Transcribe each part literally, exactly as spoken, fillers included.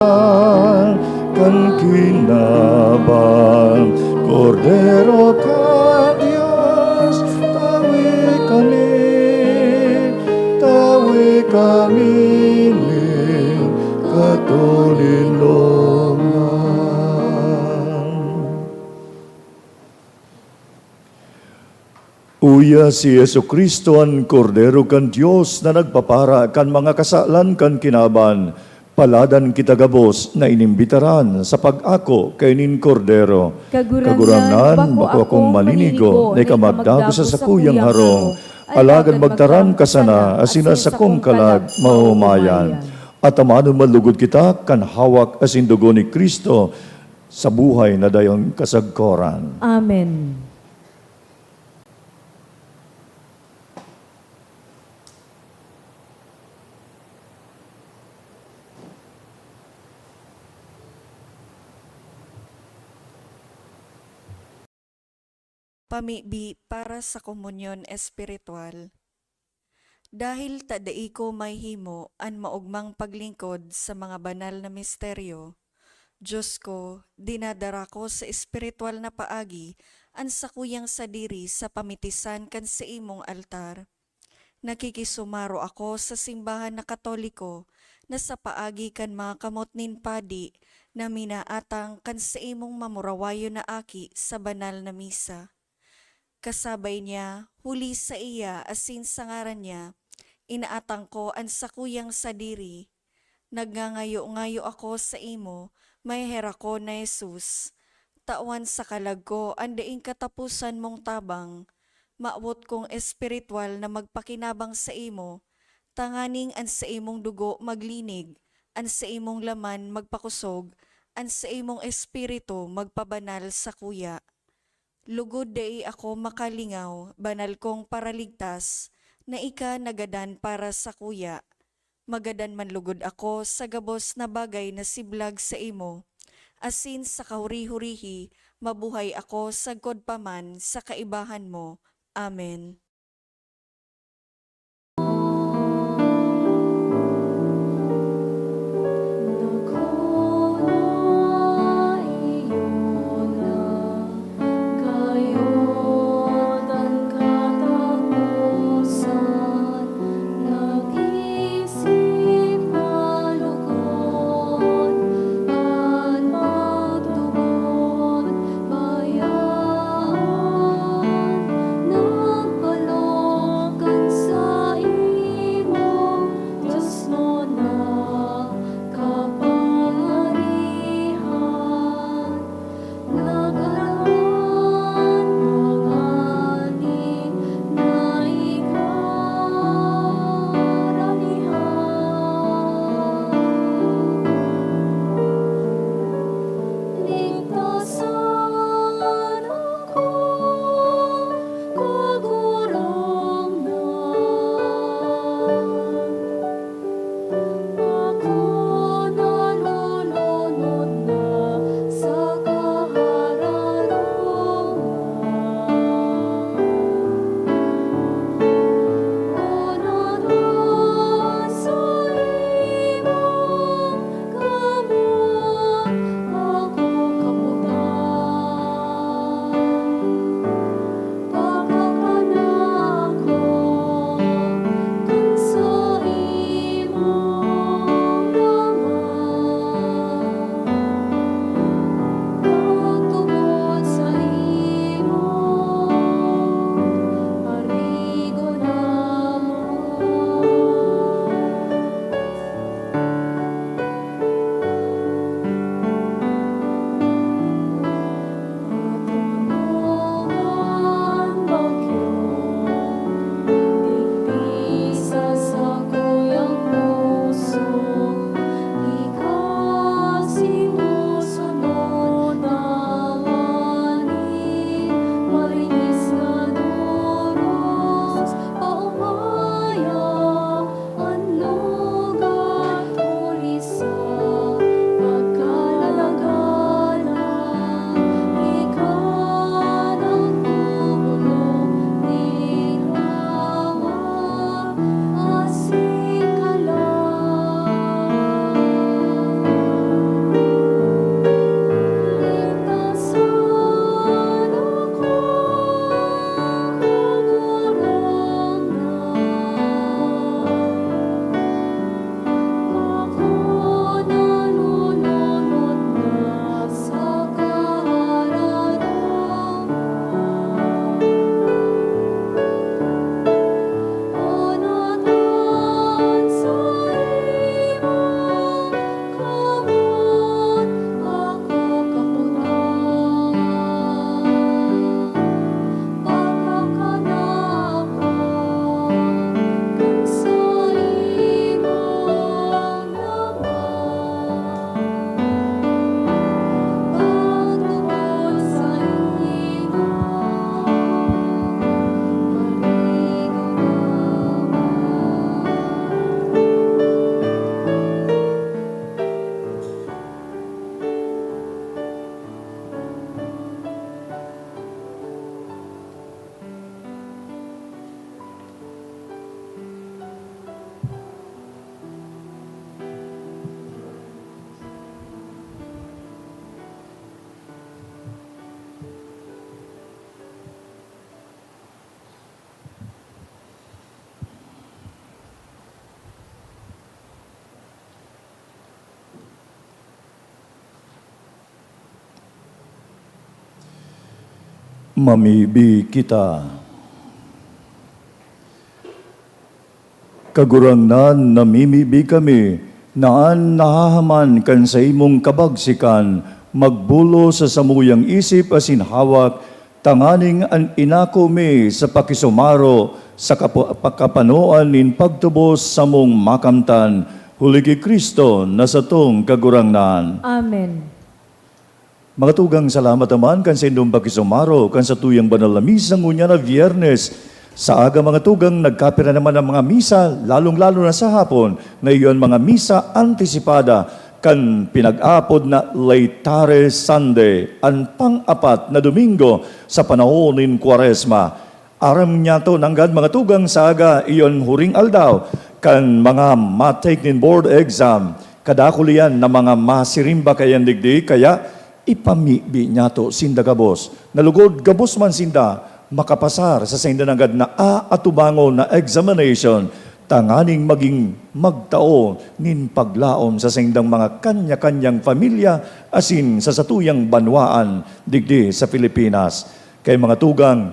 kan kinaban. Kordero kan Dios, tawi kami, tawi kami nin katoninongan. Uya si Jesu-Cristo, an Kordero kan Dios na nagpapara kan mga kasalan kan kinaban. Paladan kita gabos na inimbitaran sa pag-ako kaini nin Kordero. Kagurangnan, bako akong malinigo na ika magdago sa sakuyang harong, alagad magtaram ka sana asin an sakong kalag maomayan. At tamanon man lugod kita kan hawak asin dugo ni Cristo sa buhay na daing kasagkoran. Amen. Pamibi para sa komunyon espiritual. Dahil ta dai ko mahihimo an maogmang paglingkod sa mga banal na misteryo, Diyos ko, dinadara ko sa espiritual na paagi an sakuyang sadiri sa pamitisan kan saimong altar. Nakikisumaro ako sa simbahan na Katoliko na sa paagi kan mga kamot nin padi na minaatang kan saimong mamurawayon na aki sa banal na misa. Kasabay niya, huli saiya asin sa ngaran niya, inaatang ko an sakuyang sadiri. Nagngangayo-ngayo ako saimo, maheherakon na Jesus. Tawan sa kalag ko an daing kataposan mong tabang. Mawot kong espiritual na magpakinabang saimo, tanganing an saimong dugo maglinig, an saimong laman magpakosog, an saimong espiritu magpabanal sakuya. Lugod dai ako makalingaw, banal kong Paraligtas, na ika nagadan para sakuya. Magadan man lugod ako sa gabos na bagay na siblag saimo, asin sa kahuri-hurihi, mabuhay ako sagkod pa man sa kaibahan mo. Amen. Mamibi kita. Kagurangnan, namimibi kami na an nahahaman kan saimong kabagsikan magbulos sa samuyang isip asin hawak, tanganing an inako mi sa pakisumaro sa kapu-, pakapanoan nin pagtubos samong makamtan, huli ki Cristo na satong Kagurangnan. Amen. Mga tugang, salamat naman kan saindong pakisumaro kan satuyang banal na misa ngunyan na Biyernes. Sa aga, mga tugang, nagkapira naman ang mga misa, lalong-lalo na sa hapon, na iyo an mga misa antisipada kan pinag-aapod na Laetare Sunday, an pang-apat na Domingo sa panahon nin Kwaresma. Aram niyato nanggad, mga tugang, sa aga, iyo an huring aldaw kan mga ma-take nin board exam. Kadakul iyan na mga masirimba kaiyan digdi, kaya ipamibi niyato sinda gabos. Na lugod gabos man sinda makapasar sa sainda nanggad na aatubangon na examination, tanganing magin magtao nin paglaom sa saindang mga kanya-kanyang pamilya asin sa satuyang banwaan digdi sa Pilipinas. Kaya, mga tugang,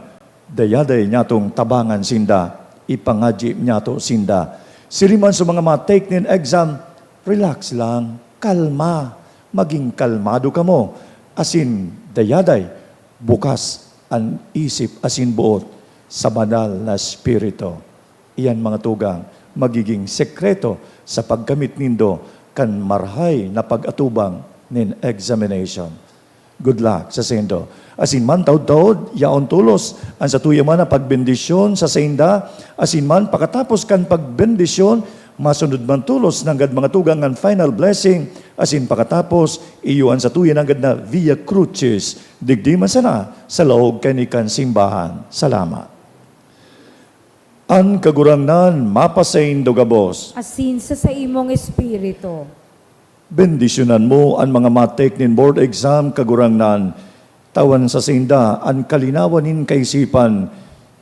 dayaday nyatong tabangan sinda, ipangadyi nyato sinda. Siring man sa mga ma-take nin exam, relax lang, kalma, magin kalmado kamo, asin dayaday, bukas an isip asin boot sa Banal na Espiritu. Iyan, mga tugang, magiging sekreto sa pagkamit nindo kan marahay na pag-atubang nin examination. Good luck sa saindo. Asin man, taod-taod, yaon tolos an satuya man na pagbendisyon sa sainda. Asin man, pakatapos kan pagbendisyon, masunod man tolos nanggad, mga tugang, an final blessing. Asin pakatapos, iyo an satuya nanggad na Via Crucis. Digdi man sana sa laog kaini kan simbahan. Salamat. An Kagurangnan mapasaindo gabos. Asin sa saimong espiritu. Bendisyonan mo an mga ma-take nin board exam, Kagurangnan. Tawan sa sainda an kalinawan nin kaisipan.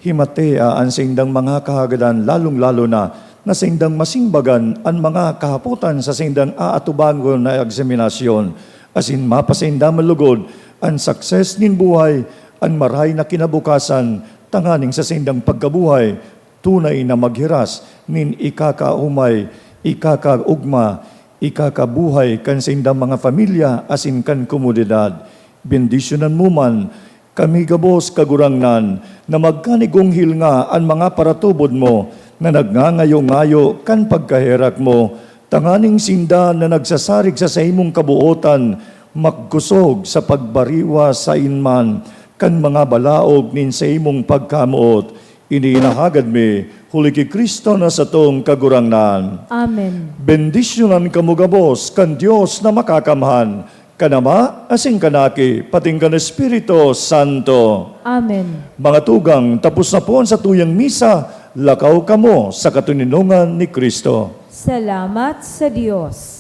Himatea an saindang mga kahagadan, lalong-lalo na, na saindang masimbagan an mga kahapotan sa saindang aatubangon na eksaminasyon. Asin mapasainda man lugod an success nin buhay, an marahay na kinabukasan, tanganing sa saindang pagkabuhay, tunay na maghiras nin ikakaomay, ikakaogma, ikakabuhay kan saindang mga pamilya asin kan komunidad. Bendisyonan mo man kami gabos, Kagurangnan, na magkanigonghil nga an mga paratubod mo na nagngangayo-ngayo kan pagkaherak mo, tanganing sinda na nagsasarig sa saimong kabotan magkosog sa pagbariwa sain man kan mga balaog nin saimong pagkamoot. Ini inahagad mi huli ki Cristo na satong Kagurangnan. Amen. Bendisyonan kamo gabos kan Dios na Makakamhan, kan Ama, asin kan Aki, pating kan Espiritu Santo. Amen. Mga tugang, tapos na po an satuyang misa. Lakaw kamo sa katoninongan ni Cristo. Salamat sa Dios.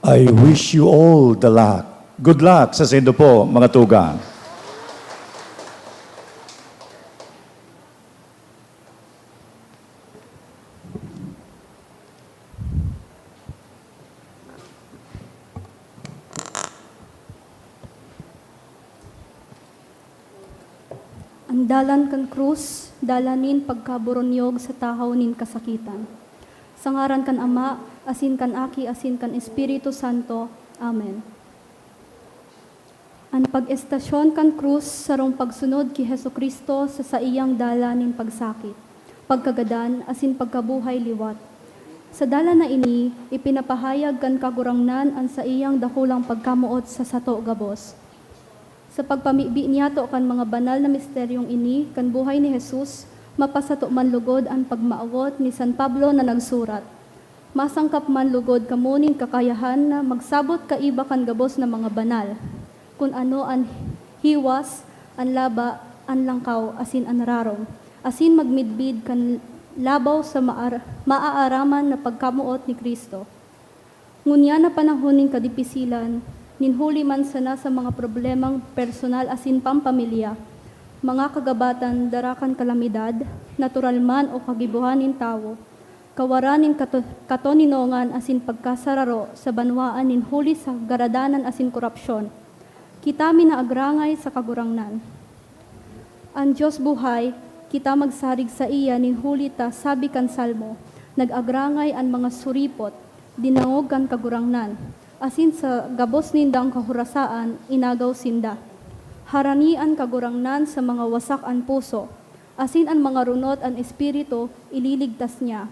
I wish you all the luck. Good luck sa saindo po, mga tugang. An dalan kan krus, dalan nin pagkaboronyog sa tahaw nin kasakitan. Sa ngaran kan Ama, asin kan Aki, asin kan Espiritu Santo. Amen. An pag-estasyon kan krus sarong pagsunod ki Jesu-Cristo sa saiyang dalan nin pagsakit, pagkagadan, asin pagkabuhay liwat. Sa dalan na ini, ipinapahayag kan Kagurangnan an saiyang dakulang pagkamoot sa sato gabos. Sa pagpamibi niyato kan mga banal na misteryong ini kan buhay ni Jesus, mapasato man lugod an pagmawot ni San Pablo na nagsurat, "Masangkap man lugod kamo nin kakayahan na magsabot kaiba kan gabos na mga banal, kun ano an hiwas, an laba, an langkaw, asin an rarom, asin magmidbid kan labaw sa maar-, maaaraman na pagkamoot ni Cristo." Ngunyan na panahon nin kadipisilan, nin huli man sana sa mga problemang personal asin pampamilya, mga kagabatan dara kan kalamidad, natural man o kagibohan nin tawo, kawaran nin kato-, katoninongan asin pagkasararo sa banwaan nin huli sa garadanan asin korupsyon, kita minaagrangay sa Kagurangnan. An Dios buhay, kita magsarig saiya nin huli ta sabi kan Salmo, "Nag-agrangay an mga suripot, dinangog kan Kagurangnan, asin sa gabos nindang kahorasaan inagaw sinda." Harani an Kagurangnan sa mga wasak an puso, asin an mga runot an espiritu ililigtas niya.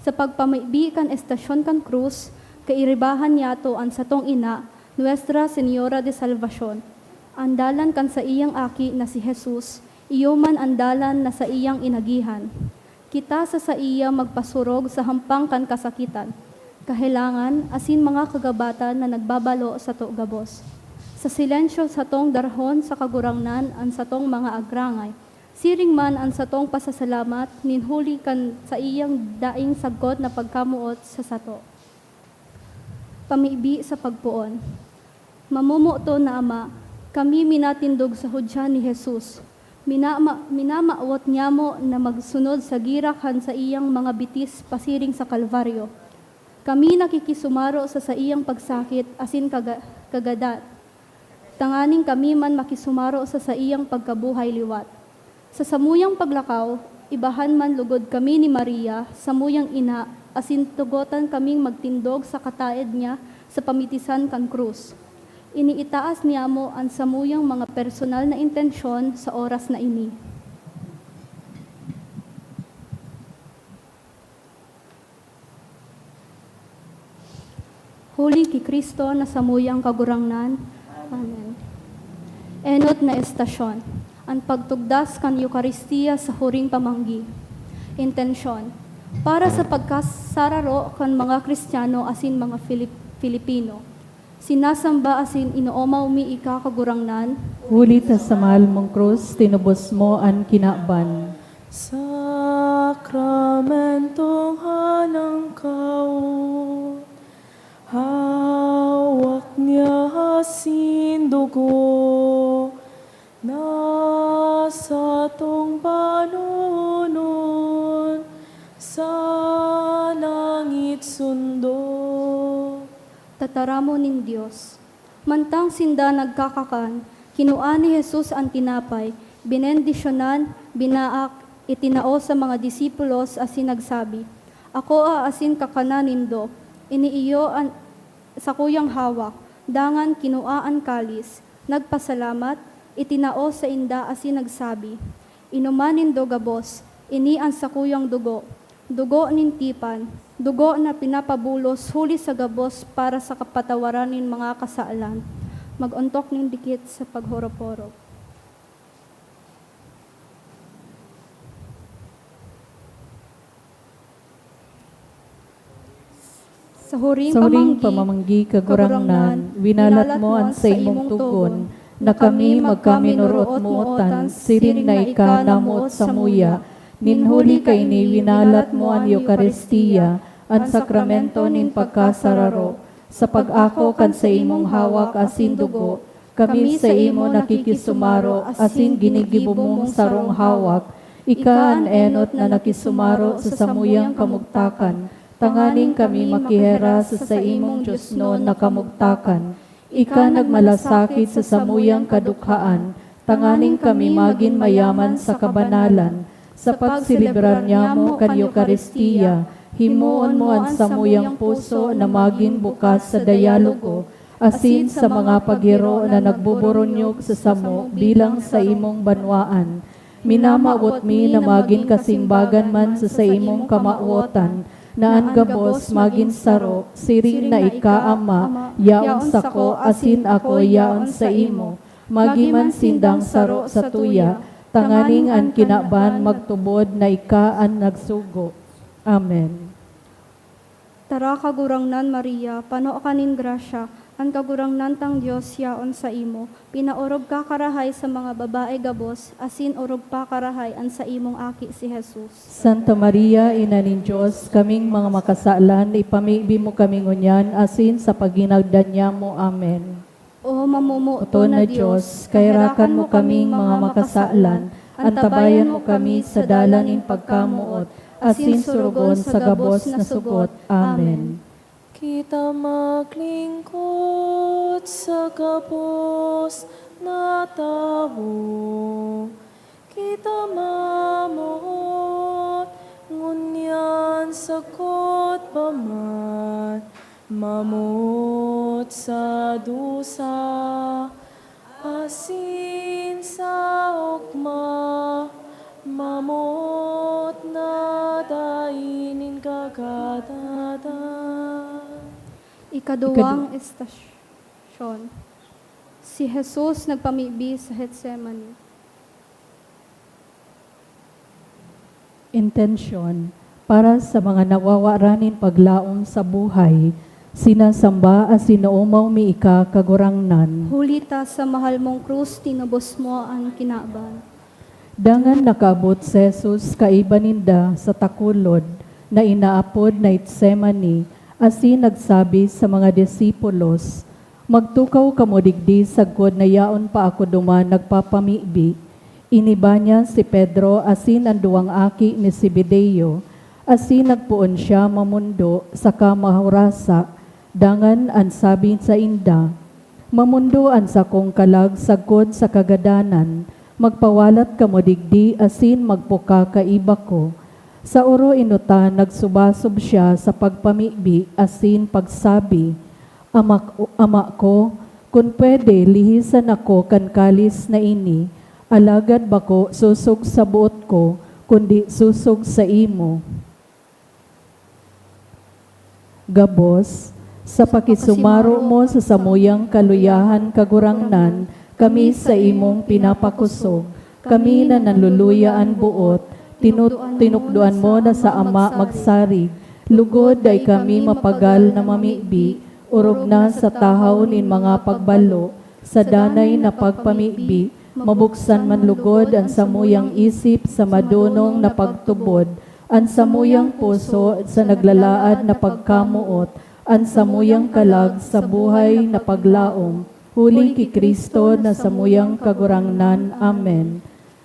Sa pagpamibi kan estasyon kan krus, kairibahan niyato an satong ina, Nuestra Señora de Salvacion, an dalan kan saiyang Aki na si Jesus, iyo man an dalan na saiyang inagihan. Kita sa saiya magpasurog sa hampang kan kasakitan, kahelangan, asin mga kagabatan na nagbabalo sato gabos. Sa silensyo satong darahon sa Kagurangnan an satong mga agrangay, siring man an satong pasasalamat nin huli kan saiyang daing sagkod na pagkamoot sa sato. Pamibi sa pagpoon. Mamomoton na Ama, kami minatindog sa hudyan ni Jesus. Minama-, minamawot nyamo na magsunod sa gira kan saiyang mga bitis pasiring sa Kalbaryo. Kami nakikisumaro sa saiyang pagsakit asin kaga-, kagadan, tanganing kami man makisumaro sa saiyang pagkabuhay liwat. Sa samuyang paglakaw, ibahan man lugod kami ni Maria, samuyang ina, asin tugotan kaming magtindog sa kataed niya sa pamitisan kan krus. Iniitaas niyamo an samuyang mga personal na intensyon sa oras na ini. Huli ki Cristo na samuyang Kagurangnan. Amen. Enot na estasyon, an pagtugdas kan Eukaristia sa huring pamanggi. Intensyon, para sa pagkasararo kan mga Kristiyano asin mga Filip-, Filipino. Sinasamba asin inoomaw mi ika, Kagurangnan. Huli ta sa mahal mong krus, tinubos mo an kinaban. Sakramentong halangkaw, hawak niya asin dugo na satong banonon sa langit sundo. Tataramon nin Dios. Mantang sinda nagkakakan, kinua ni Jesus an tinapay, binendisyonan, binaak, itinao sa mga disipulos asin nagsabi, "Akoa asin kakanan nindo, ini iyo an sakuyang hawak." Dangan kinua an kalis, nagpasalamat, itinao sainda asin nagsabi, "Inuman nindo gabos, ini an sakuyang dugo, dugo nin tipan, dugo na pinapabulos huli sa gabos para sa kapatawaran nin mga kasalan." Mag-ontok nin dikit sa paghorop-horop. Sa huring Sa huring pamanggi, pamanggi, Kagurangnan, Kagurangnan, winalat mo an saimong tugon, na kami magkaminorot-mootan, siring na ika namoot samuya. Nin huli kaini, winalat mo an Eukaristia, an sakramento nin pagkasararo. Sa pag-ako kan saimong hawak asin dugo, kami saimo nakikisumaro asin ginigibo mong sarong hawak, ika an enot na nakisumaro sa samuyang kamugtakan, tanganing kami makihiras sa saimong diosnon na kamugtakan. Ika nagmalasakit sa samuyang kadukhaan, tanganing kami magin mayaman sa kabanalan. Sa pagselebrar nyamo kan Eukaristia, himoon mo an samuyang puso na magin bukas sa dialogo, asin sa mga paghiro na nagbuburonyog sa samo bilang saimong banwaan. Minamawot mi na magin kasimbagan man sa saimong kamawotan, na an gabos magin saro, siring na ika, Ama, yaon sako, asin ako yaon saimo. Magiman sindang saro sa tuya, tanganing an kinaban magtubod na ika an nagsugo. Amen. Tara, Kagurangnan Maria, pano ka nin grasya, an Kagurangnan tang Dios yaon saimo. Pinaorog ka karahay sa mga babae gabos, asin orog pa karahay an saimong aki si Jesus. Santa Maria, Ina nin Dios, kaming mga makasalan, ipamibi mo kami ngunyan asin sa paghinagdan nyamo. Amen. O mamomoton na Dios, kaherakan mo kaming mga makasalan, antabayan mo kami sa dalan nin pagkamoot, asin surugon sa gabos na sugot. Amen. Kita maglingkod sa gabos na tawo, kita mamoot ngunyan sagkod pa man, mamoot sa dusa, asin sa ugma, mamoot na dai nin kagadadan. Ikaduwang estasyon. Si Jesus nagpamibi sa Getsemani. Intensyon, para sa mga nawawaran nin paglaom sa buhay, sinasamba asin noomaw mi ika, Kagurangnan. Huli ta sa mahal mong krus, tinubos mo an kinaban. Dangan nakaabot si Jesus kaiba ninda sa takulod na inaapod na Getsemani, asin nagsabi sa mga disipulos, "Magtukaw kamo digdi sagkod na yaon pa ako duman nagpapamibi." Iniba niya si Pedro asin an duwang aki ni Zebedeo, asin nagpoon siya mamondo saka mahurasa. Dangan an sabi sainda, "Mamondo an sakong kalag sagkod sa kagadanan, magpawalat kamo digdi asin magpuka kaiba ko." Sa oroenotan, nagsubasob siya sa pagpamibi asin pagsabi, "Ama ko, Ama ko, kun pwede, lihisan ako kan kalis na ini, alagad bako sosog sa boot ko, kundi sosog saimo." Gabos, sa pakisumaro mo sa samuyang kaluyahan, Kagurangnan, kami saimong pinapakosog. Kami na nanluluya an boot, tinu-, tinukdoan mo na sa Ama magsarig. Lugod dai kami mapagal na mamibi, orog na sa tahaw nin mga pagbalo, sa danay na pagpamibi, mabuksan man lugod an samuyang isip sa madonong na pagtubod, an samuyang puso sa naglalaad na pagkamoot, an samuyang kalag sa buhay na paglaom, huli ki Cristo na samuyang Kagurangnan. Amen.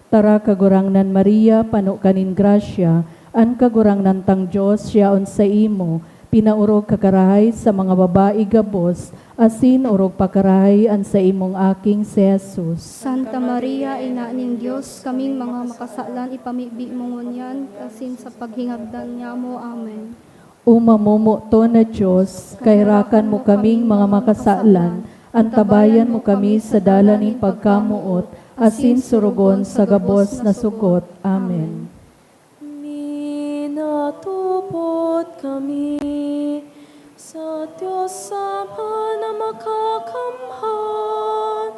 Tara, Kagurangnan Maria, pano ka nin grasya, an Kagurangnan tang Dios yaon saimo, pinaorog ka karahay sa mga babayi gabos, asin orog pa karahay an saimong aking si Jesus. Santa Maria, Ina nin Dios, kaming mga makasalan, ipamibi mo ngunyan, asin sa paghingagdan nyamo. Amen. O mamomoton na Dios, kaherakan mo kaming mga makasalan, antabayan mo kami sa dalan nin pagkamoot, asin surugon sa gabos na sugot. Amen. Minatubod kami sa Dios Ama na makakamhan,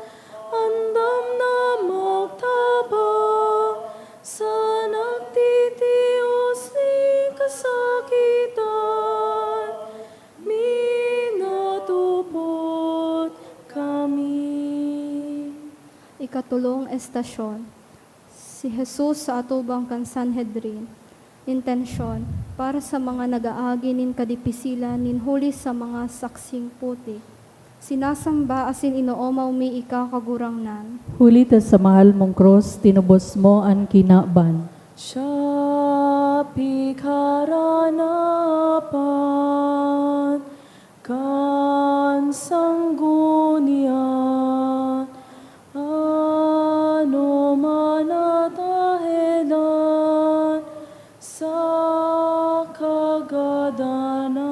andam na magtabang sa nagtitios nin kasakitan, minatubod kami. Ikatolong estasyon. Si Jesus sa atubang kan Sanhedrin. Intensyon. Para sa mga nag-aagi nin kadipisilan nin huli sa mga saksing putik, sinasamba asin inoomaw mi ika, Kagurangnan. Huli ta sa mahal mong krus, tinubos mo an kinaban. Siya pikaranapan kan sanggunian, anoman na dahelan sa kagadanan.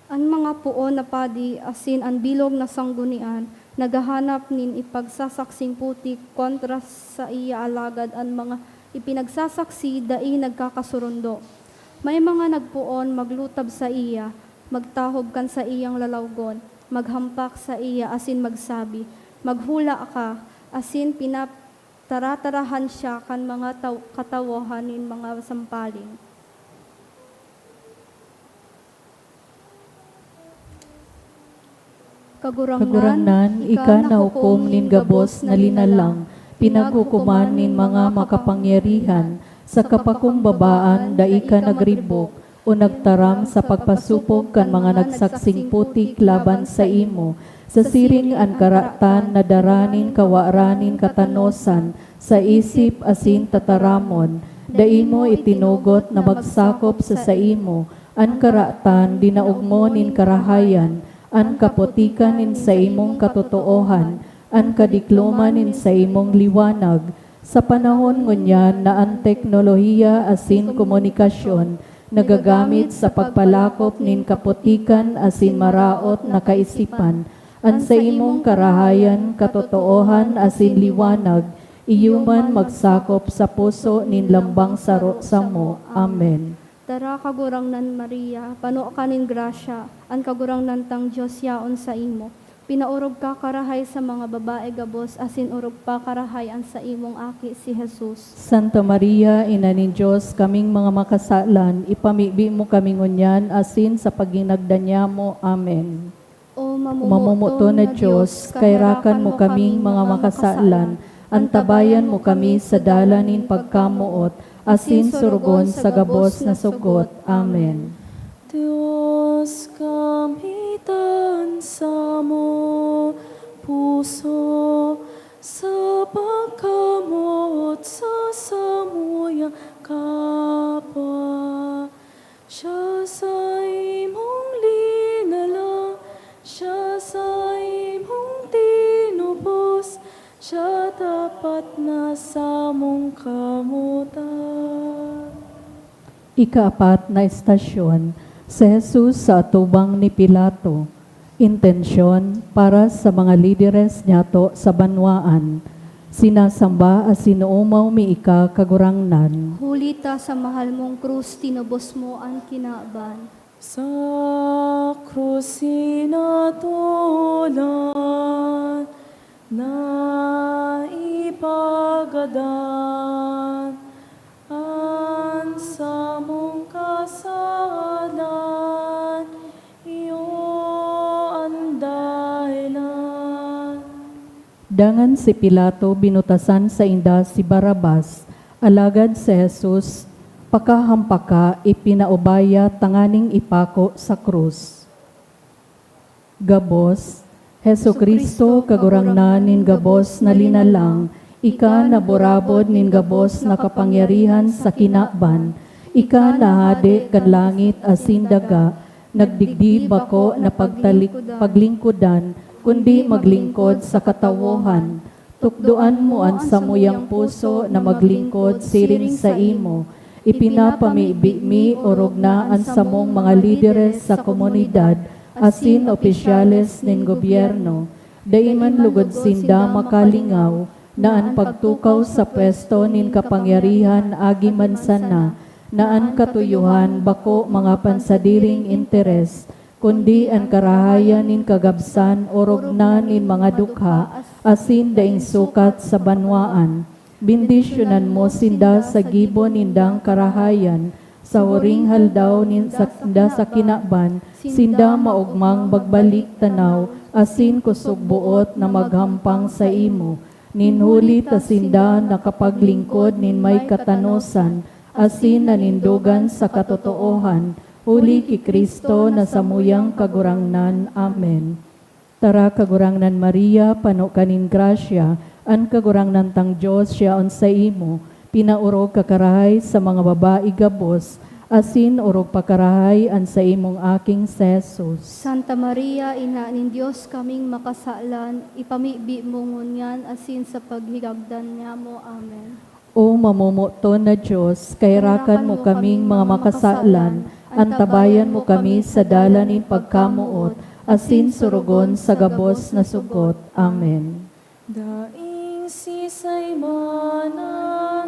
An mga poon na padi asin an bilog na sanggunian naghahanap nin ipagsasaksing putik kontra saiya, alagad an mga ipinagsasaksi dai nagkakasurundo. May mga nagpoon maglutab saiya, magtahob kan saiyang lalawgon, maghampak saiya asin magsabi, "Maghula ka," asin pinataratarahan siya kan mga taw-, katawohan nin mga sampaling. Kagurangnan, ika nahukom nin gabos na linalang, pinaghukoman nin mga makapangyarihan, sa kapakumbabaan dai ka nagribok o nagtaram sa pagpasopog kan mga nagsaksing putik laban saimo. Sa siring an karatan na dara nin kawaran nin katanosan sa isip asin tataramon, dai mo itinugot na magsakop sa saimo an karatan, dinaog mo nin karahayan an kaputikan nin saimong katotoohan, an kadikloman nin saimong liwanag. Sa panahon ngunyan na an teknolohiya asin komunikasyon nagagamit sa pagpalakop nin kaputikan asin maraot na kaisipan, an saimong karahayan, katotoohan asin liwanag, iyo man magsakop sa puso nin lambang saro samo. Amen. Tara, Kagurangnan Maria, pano ka nin grasya, an Kagurangnan tang Dios yaon saimo. Pinaorog ka karahay sa mga babae gabos, asin orog pa karahay an saimong aki, si Jesus. Santa Maria, Ina nin Dios, kaming mga makasalan, ipamibi mo kami ngunyan asin sa paghinagda nyamo. Amen. O mamomoton na Dios, kairakan mo kaming mga makasalan, antabayan mo kami sa dalan nin pagkamoot, asin surugon sa gabos na sugot. Amen. Dios, kamitan samo puso sa pagkamoot sa samuyang kapwa. Siya saimong linalang, siya saimong tinubos, siya tapat na samong kamotan. Ikaapat na estasyon, si Jesus sa atubang ni Pilato. Intensyon para sa mga lideres nyato sa banwaan. Sinasamba asin inoomaw mi ika, Kagurangnan. Huli ta sa mahal mong krus, tinubos mo an kinaban. Sa krus sinatolan, naipagadan an samong kasalan, iyo an dahelan. Dangan si Pilato binutasan sainda si Barrabas, alagad si Jesus, pakahampaka, ipinaubaya tanganing ipako sa krus. Gabos, Jesu-Cristo, Kagurangnan nin gabos na linalang, ika naburabod nin gabos na kapangyarihan sa kinaban, ika nahade kan langit asin daga, nagdigdi bako na pagtalik-, paglingkodan, kundi maglingkod sa katawohan. Tukdoan mo an samuyang puso na maglingkod siring saimo. Ipinapamibi mi orog na an samong mga lideres sa komunidad asin opisyales nin gobyerno. Dai man lugod sinda makalingaw na an pagtukaw sa pwesto nin kapangyarihan agi man sana na an katuyohan bako mga pansadiring interes, kundi an karahayan nin kagabsan orog na nin mga dukha asin daing sukat sa banwaan. Bendisyonan mo sinda sa gibo nindang karahayan, sa huring haldaw nin sa, sinda sa kinaban, sinda maogmang magbalik tanaw asin kusog boot na maghampang saimo, nin huli ta sinda nakapaglingkod nin may katanosan, asin nanindogan sa katotoohan, huli ki Cristo na samuyang Kagurangnan. Amen. Tara, Kagurangnan Maria, pano ka nin grasya, an Kagurangnan tang Dios siya an saimo. Pinaorog ka karahay sa mga babayi gabos, asin orog pa karahay an saimong aking si Jesus. Santa Maria, Ina nin Dios, kaming makasalan, ipamibi mo ngunyan asin sa paghigagdan nyamo. Amen. O mamomoton na Dios, kaherakan mo kaming mga makasalan, antabayan mo kami sa dalan nin pagkamoot, asin sorogon sa gabos na sugot. Amen. Daing sisay man na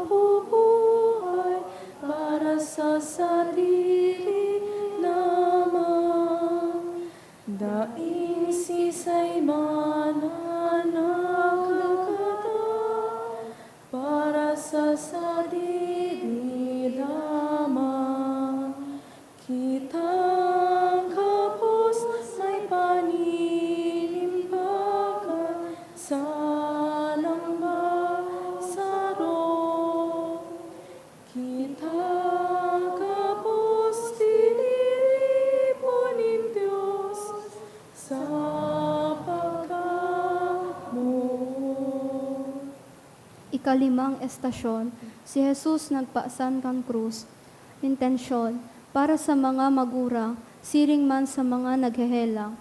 nabubuhay para sa sadiri lamang. Daing sisay man na nagkakata para sa sadiri lamang. Kitang gabos may paninimbagan sa lambang saro. Kita gabos tiniripo nin Dios sa pagkamoot. Ikalimang estasyon, si Jesus nagpasan kan krus. Intensyon, para sa mga magurang, siring man sa mga naghehelang.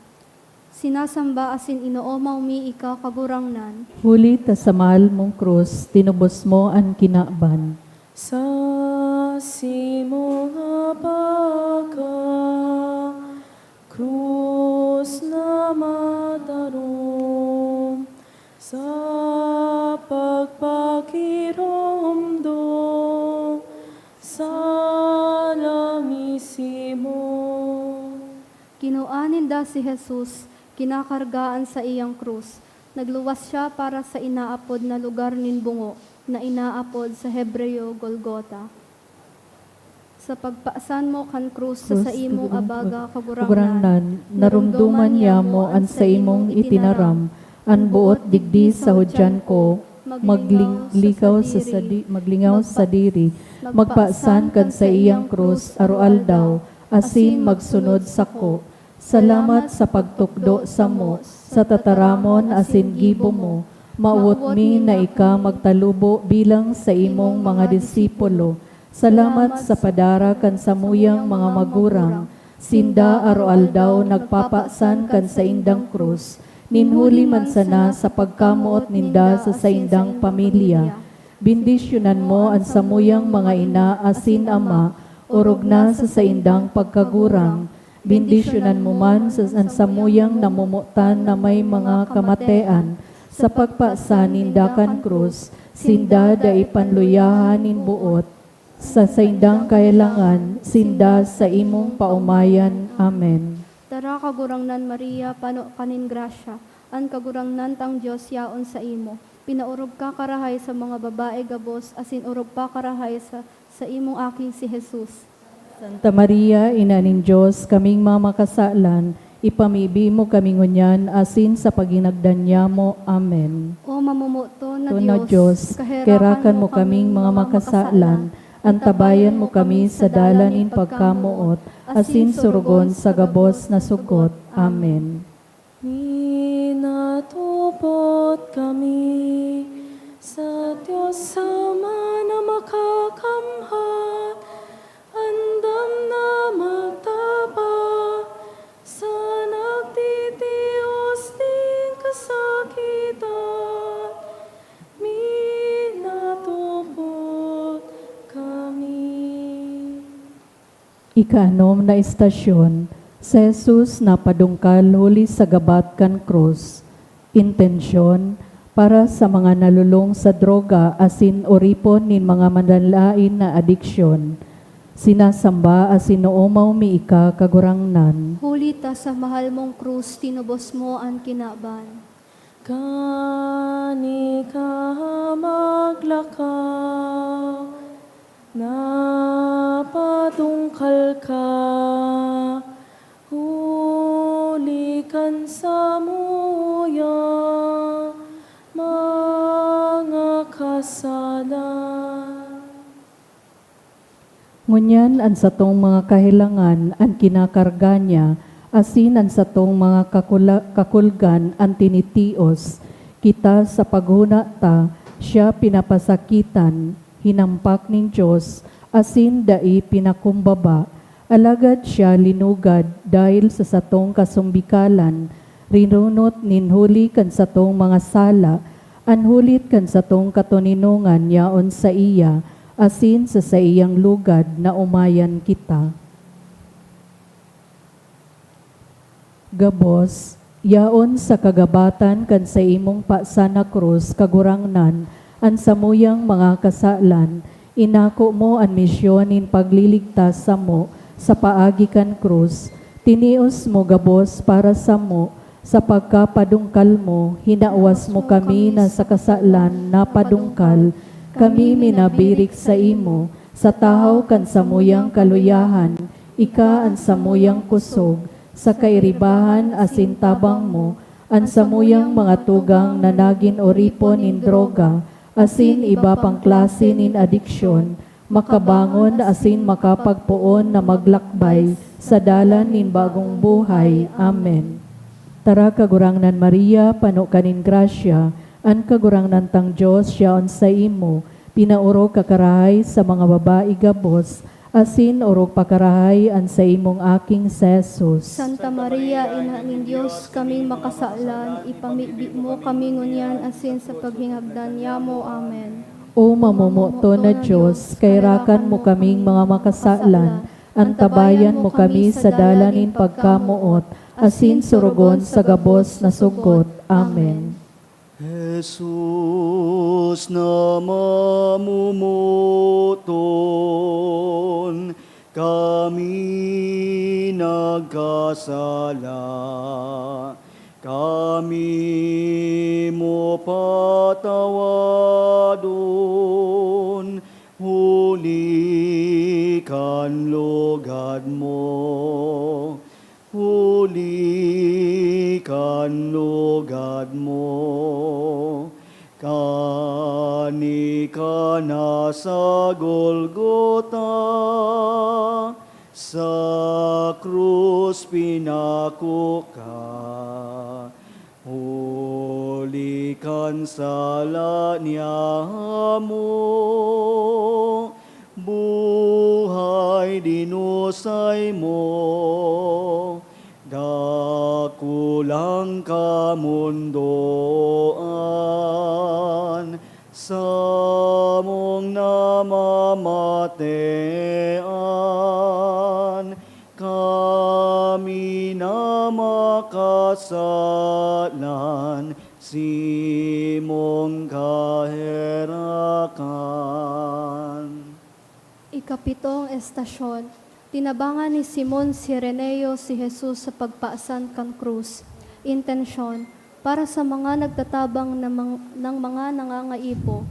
Sinasamba asin inoomaw mi ika, Kagurangnan. Huli ta sa mahal mong krus, tinubos mo an kinaban. Sa simong abaga, krus na matarom, sa pagpakiromdom, sa langisimo. Kinua ninda si Jesus, kinakarga an saiyang krus. Nagluwas siya para sa inaapod na lugar nin bungo, na inaapod sa Hebreo, Golgota. Sa pagpasan mo kan krus sa Krus, saimong Kagurang-, abaga, Kagurangnan, Kagurangnan, narumduman niya mo an saimong itinaram, an boot digdi sa hudyan ko, magling-, likaw sa sadi-, maglingaw sa diri, magpasan kan saiyang krus aroaldaw, asin magsunod sako. Salamat sa pagtukdo samo sa tataramon asin gibo mo. Mawot mi na ika magtalubo bilang saimong mga disipulo. Salamat sa padara kan samuyang mga magurang. Sinda aroaldaw nagpapasan kan saindang krus, nin huli man sana sa pagkamoot ninda sa saindang pamilya. Bendisyonan mo an samuyang mga ina asin ama, orog na sa saindang pagkagurang. Bendisyonan mo man sa, an samuyang namomotan na may mga kamatean. Sa pagpasan ninda kan krus, sinda dai panluyahan nin boot. Sa saindang kahelangan, sinda sa imong paomayan. Amen. Tara, Kagurangnan Maria, pano ka nin grasya, an Kagurangnan tang Dios yaon saimo. Pinaorog ka karahay sa mga babayi gabos, asin orog pa karahay sa, sa imong aki si Jesus. Santa Maria, Ina nin Dios, kaming mga makasalan, ipamibi mo kami ngunyan asin sa paghinagdan nyamo. Amen. O mamomoton na Ton na Dios, Dios, kaherakan mo kaming mga makasalan, antabayan mo kami sa dalan nin pagkamoot, asin sorogon sa gabos na sugot. Amen. Minatubod kami sa Dios Ama na makakamhan, andam na magtabang sa nagtitios nin kasakitan. Minatubod kami. Ikaanom na estasyon, si Jesus napadungkal huli sa gabat kan krus. Intensyon, para sa mga nalulong sa droga asin oripon nin mga manlaen na adiksyon. Sinasamba asin noomaw mi ika, Kagurangnan. Huli ta sa mahal mong krus, tinubos mo an kinaban. Kan ika maglakaw, napadungkal ka, huli kan samuyang mga kasalan. Ngunyan an satong mga kahelangan an kinakarga niya, asin an satong mga kakula-, kakulgan an tinitios. Kita sa paghona ta, siya pinapasakitan, hinampak nin Dios, asin dai pinakumbaba. Alagad siya linugad dahil sa satong kasumbikalan, rinunot nin huli kan satong mga sala, an hulit kan satong katoninongan yaon saiya, asin sa saiyang lugad naomayan kita. Gabos, yaon sa kagabatan kan saimong pasan na krus, Kagurangnan, an samuyang mga kasalan, inako mo an misyon nin pagliligtas samo sa paagi kan krus. Tinios mo gabos para samo, sa pagkapadungkal mo, hinawas mo kami na sa kasalan napadungkal, kami minabirik saimo, sa tahaw kan samuyang kaluyahan, ika an samuyang kusog, sa kairibahan asin tabang mo, an samuyang mga tugang na nagin oripon nin droga, asin iba pang klase nin adiksyon, makabangon asin makapagpoon na maglakbay sa dalan nin bagong buhay. Amen. Tara, Kagurangnan Maria, pano ka nin grasya, an Kagurangnan tang Dios yaon saimo, pinaorog ka karahay sa mga babayi gabos, asin orog pa karahay an saimong aking si Jesus. Santa Maria, Ina nin Dios, kaming makasalan, ipamibi mo kami ngunyan asin sa paghingagdan nyamo. Amen. O mamomoton na Dios, kairakan mo kaming mga makasalan, antabayan mo kami sa dalan nin pagkamoot, asin surugon sa gabos na sugot. Amen. Jesus na mamomoton, kami nagkasala, kami mo patawadon, huli kan lugad mo, huli kan lugad mo. Kan ika na sa Golgota, sa krus pinako ka, huli kan sala nyamo, buhay dinusay mo, dakulang kamondoan, samong namamatean, kami na makasalan, simong kaherakan. Ikapitong estasyon, tinabangan ni Simon Cireneo si Jesus sa pagpasan kan krus. Intensyon, para sa mga nagtatabang na mang-, ng mga nangangaipo.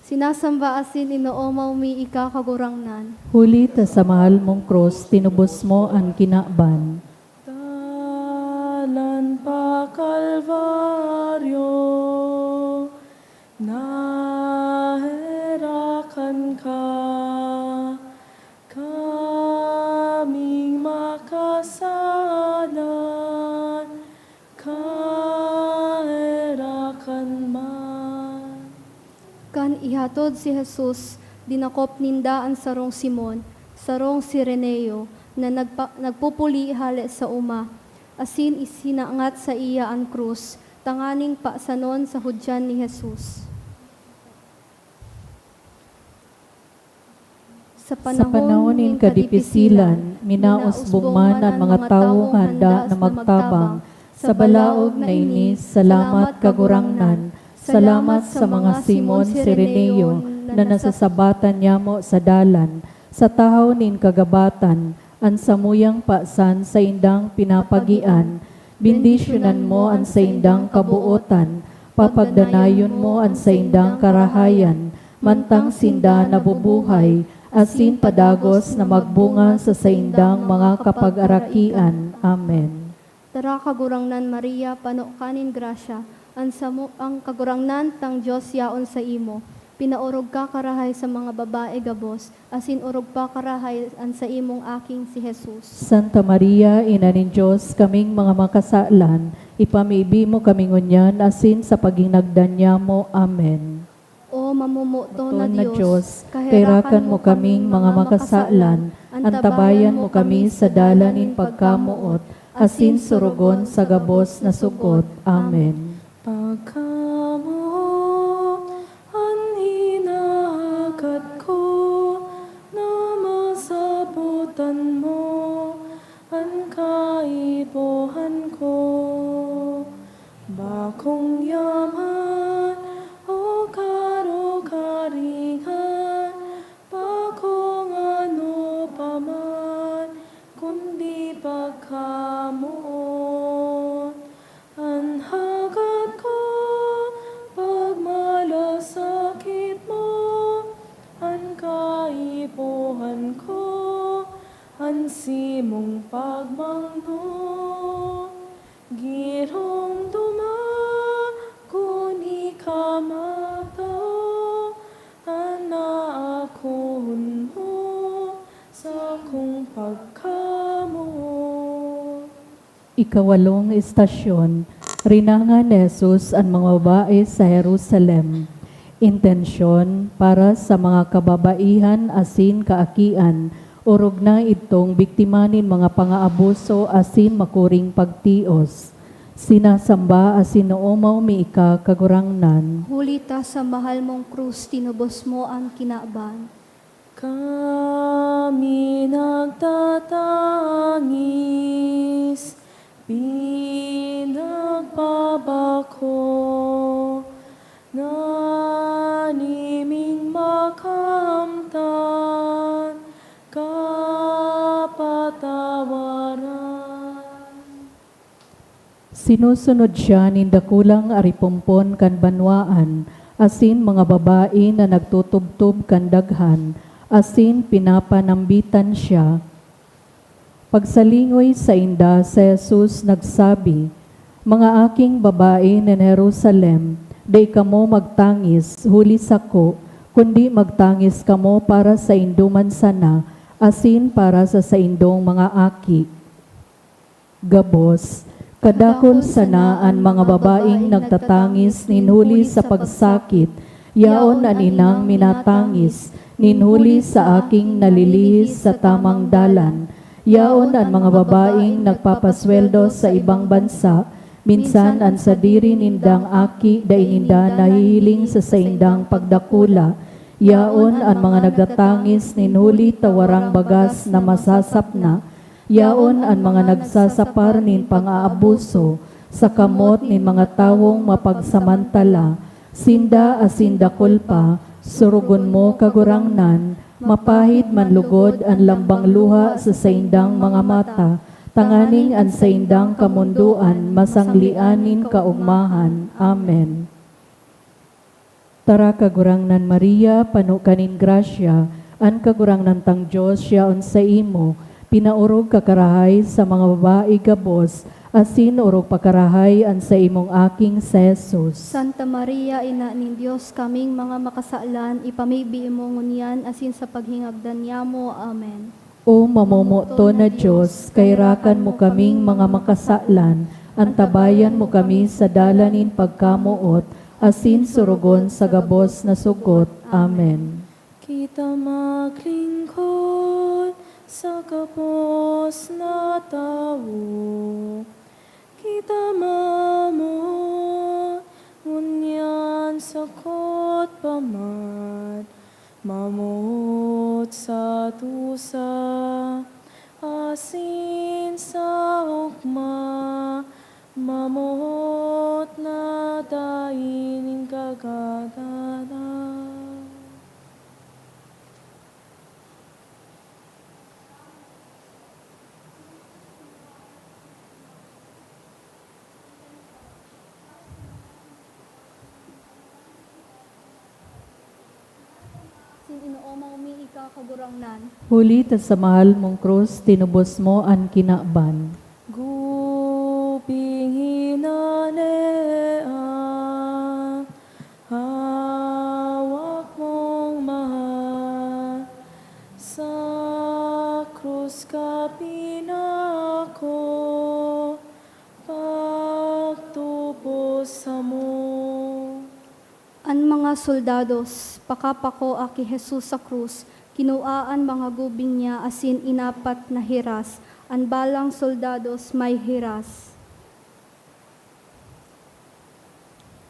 Sinasamba asin inoomaw mi ika, Kagurangnan. Huli ta sa mahal mong krus, tinubos mo an kinaban. Dalan pa Kalbaryo, naherakan ka, kaming makasalan, kaherakan man. Kan ihatod si Jesus, dinakop ninda an sarong Simon, sarong Cireneo, na nagpa-, nagpupuli hale sa oma, asin isinangat saiya an krus, tanganing pasanon sa hudyan ni Jesus. Sa panahon nin kadipisilan, minausbong man an mga tawong handa na magtabang. Sa balaog na ini, salamat, Kagurangnan, salamat sa mga Simon Cireneo na nasasabatan nyamo sa dalan. Sa tahaw nin kagabatan, an samuyang pasan saindang pinapagian, bendisyonan mo an saindang kabootan, papagdanayon mo an saindang karahayan, mantang sinda nabubuhay, asin padagos na magbunga sa saindang mga kapagarakian. Amen. Tara, Kagurangnan Maria, pano ka nin grasya, an samo, ang Kagurangnan tang Dios yaon saimo. Pinaorog ka karahay sa mga babae gabos, asin orog pa karahay an saimong aking si Jesus. Santa Maria, Ina nin Dios, kaming mga makasalan, ipamibi mo kami ngunyan asin sa paghinagdan nyamo. Amen. O mamomoton na Ton na Dios, Dios, kaherakan mo kaming mga makasalan, antabayan mo kami sa dalan nin pagkamoot, asin surugon sa gabos na sugot. Amen. Pagkamoot an hinahakat ko, na masabotan mo an kaipuhan ko. Bakong yaman o karukaringan, bakong ano pa man, kundi pagkamoot. An hakat ko, pagmalasakit mo, an kaipuhan ko, an simong pagmangno. Giromdoma kun ika magtao, an aakohon mo sakong pagkamoot. Ikawalong estasyon, rinanga ni Jesus an mga babae sa Jerusalem. Intensyon para sa mga kababaihan asin kaakian, orog na idtong biktima nin mga pangaabuso asin makuring pagtios. Sinasamba asin noomaw mi ika, Kagurangnan. Huli ta sa mahal mong krus, tinubos mo an kinaban. Kami nagtatangis, pinagpabako, nganing makaamtan kapatawaran. Sinusunod siya nin dakulang aripompon kan banwaan, asin mga babae na nagtutubtob kan daghan, asin pinapanambitan siya. Pagsalingoy sainda, si Jesus nagsabi, "Mga aking babae nin Jerusalem, dai kamo magtangis huli sako, kundi magtangis kamo para saindo man sana, asin para sa saindong mga aki." Gabos, kadakul sana an mga babaeng nagtatangis nin huli sa pagsakit, yaon an inang minatangis nin huli sa aking nalilihis sa tamang dalan, yaon an mga babaeng nagpapasweldo sa ibang bansa, minsan an sadiri nindang aki dai ninda nahihiling sa saindang pagdakula, yaon an mga nagtatangis nin huli ta warang bagas na masasapna, yaon an mga nagsasapar nin pang-aabuso sa kamot nin mga tawong mapagsamantala. Sinda asin dakul pa, surugon mo, Kagurangnan, mapahid man lugod an lambang luha sa saindang mga mata, tanganing an saindang kamondoan masanglean nin kaogmahan. Amen. Tara, Kagurangnan Maria, pano ka nin grasya, an Kagurangnan tang Dios yaon saimo. Pinaorog ka karahay sa mga babae gabos, asin orog pa karahay an saimong aking si Jesus. Santa Maria, Ina nin Dios, kaming mga makasalan, ipamibi mo ngunyan asin sa paghingagdan nyamo. Amen. O mamomoton na Dios, kairakan mo kaming mga makasalan, antabayan mo kami sa dalan nin pagkamoot, asin surugon sa gabos na sugot. Amen. Kita maglingkod sa gabos na tawo. Kita mamot ngunyan sakot pa man, mamot sa dusa asin sa ugma, mamot na dai nin kagadanan. Sin inoomaw mi ika, Kagurangnan. Huli ta sa mahal mong krus, tinubos mo an kinaban. Gubing hinanea, hawak Ako pagtubos samo. An mga soldados, pakapakoa ki Jesus sa krus, kinua an mga gubing niya asin inapat na hiras. An balang soldados may hiras.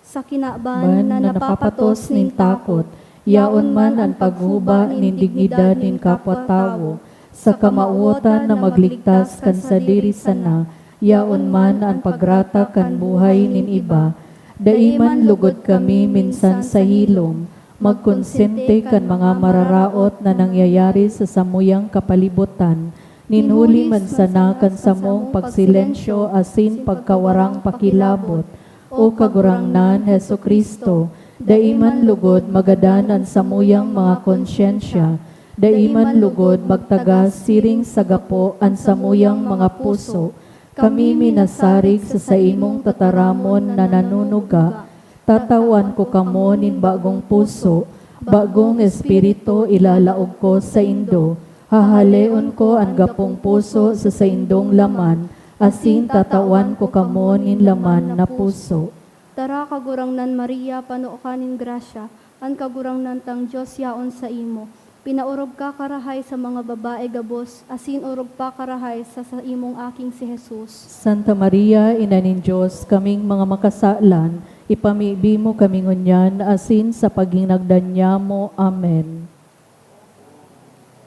Sa kinaban na napapatos nin takot, yaon man an paghuba nin dignidad nin kapwa-tawo, sa kamawotan na magligtas kan sadiri sana, yaon man an pagrata kan buhay nin iba. Dai man lugod kami minsan sa hilom, magkonsente kan mga mararaot na nangyayari sa samuyang kapalibutan, nin huli man sana kan samong pagsilensyo asin pagkawarang pakilabot. O Kagurangnan Jesu-Cristo, dai man lugod magadan an samuyang mga konsyensya, dai man lugod magtagas siring sa gapo an samuyang mga puso. Kami minasarig sa saimong tataramon na nanunuga. Tatawan ko kamo nin bagong puso, bagong espiritu ilalaog ko saindo. Hahaleon ko an gapong puso sa saindong laman, asin tatawan ko kamo nin laman na puso. Tara, Kagurangnan Maria, pano ka nin grasya, an Kagurangnan tang Dios yaon saimo. Pinaorog ka karahay sa mga babae gabos, asin orog pa karahay sa saimong aking si Jesus. Santa Maria, Ina nin Dios, kaming mga makasalan, ipamibi mo kami ngunyan asin sa paghinagdan nyamo. Amen.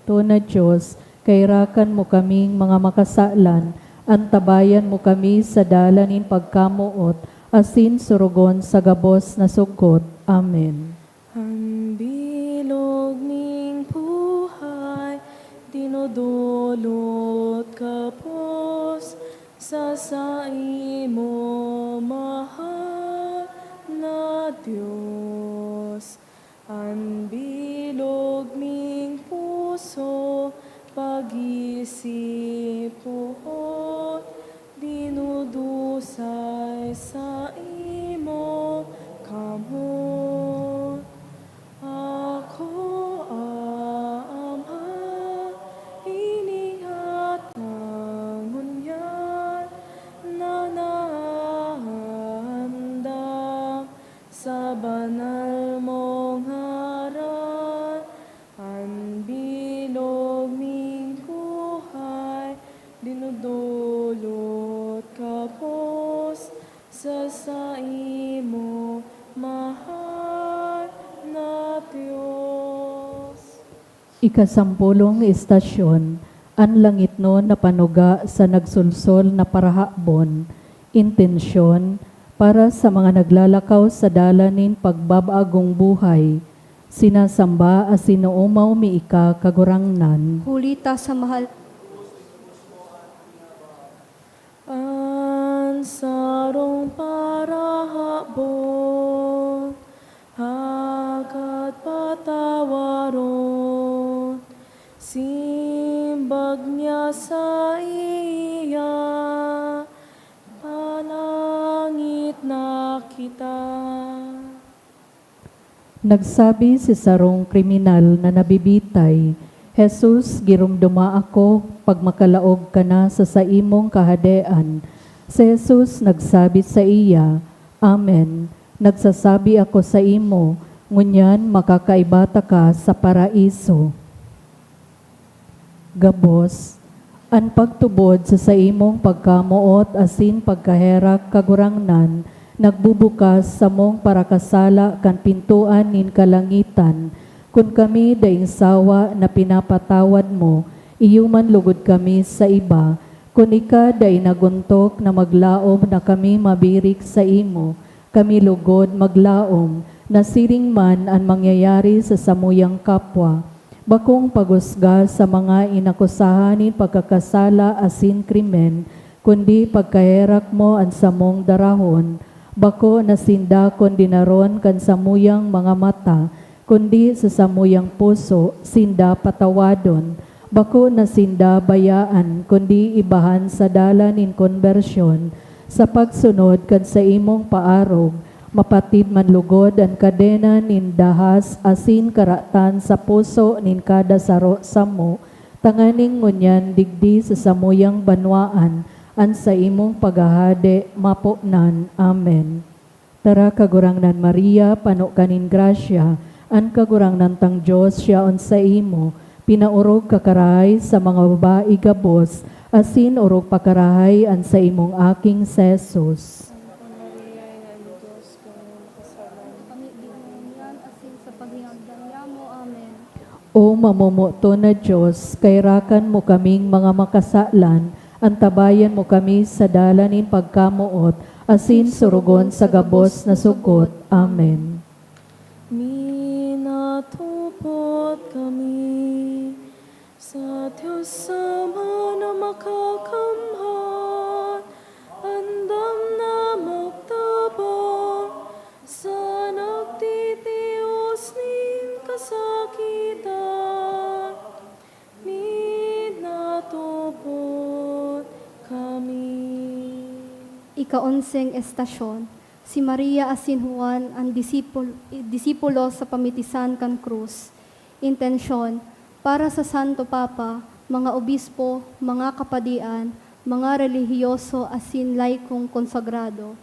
Tona Dios, kairakan mo kaming mga makasalan, antabayan mo kami sa dalan nin pagkamoot, asin surugon sa gabos na sugot. Amen. An bilog ning buhay, dinodolot gabos sa saimo, mahal na Dios. An bilog ning puso, pag-iisip, puhon, dinudusay saimo kamot. Ako, Ama, ining hatang ngunyan na naandam sa banal mong ngaran. An bilog ning buhay, dinodolot gabos sa saimo, mahal na Dios. Ikasampolong istasyon, an langitnon na panuga sa nagsolsol na parahabon. Intensyon, para sa mga naglalakaw sa dalan nin pagbabagong buhay. Sinasamba asin noomaw mi ika, Kagurangnan. Huli ta sa mahal. An sarong parahabon, hakat patawaron, simbag niya saiya, palangit na kita. Nagsabi si sarong kriminal na nabibitay, "Jesus, giromdoma ako pag makalaog ka na sa saimong kahadean." Si Jesus nagsabi saiya, "Amen, nagsasabi ako saimo, ngunyan makakaiba taka sa Paraiso." Gabos, an pagtubod sa saimong pagkamoot asin pagkaherak, Kagurangnan, nagbubukas samong parakasala kan pintoan nin kalangitan. Kun kami daing sawa na pinapatawad mo, iyo man lugod kami sa iba. Kun ika dai nag-ontok na maglaom na kami mabirik saimo, kami lugod maglaom na siring man an mangyayari sa samuyang kapwa. Bakong paghusga sa mga inakusahan nin pagkakasala asin krimen, kundi pagkaherak mo an samong darahon. Bako na sinda kondenaron kan samuyang mga mata, kundi sa samuyang puso sinda patawadon. Bako na sinda bayaan, kundi ibahan sa dalan nin konbersyon, sa pagsunod kan saimong paarog, mapatid man lugod an kadena nin dahas asin karatan sa puso nin kada saro samo, Tanganing ngunyan digdi sa samuyang banwaan an saimong paghahade maponan. Amen. Tara, Kagurangnan Maria, pano ka nin grasya, an Kagurangnan tang Dios siya on saimo, pinaorog ka karahay sa mga babayi gabos, asin orog pa karahay an saimong aking si Jesus. Santa Maria, Ina nin Dios, kami makasalanan, kami dinunyan asin sa paghinagdan niamo. Amen. O mamomoton na Dios, kairakan mo kaming mga makasalan, antabayan mo kami sa dalan nin pagkamoot, asin surugon sa gabos na sugot. Amen. Minatupot kami sa Dios Ama na makakamhan, andam na magtabang sa nagtitios nin kasakitan. Minatupot kami. Ika-onseng estasyon, si Maria asin Juan, an disipul-, disipulo sa pamitisan kan krus. Intensyon, para sa Santo Papa, mga obispo, mga kapadian, mga relihiyoso asin laikong konsagrado.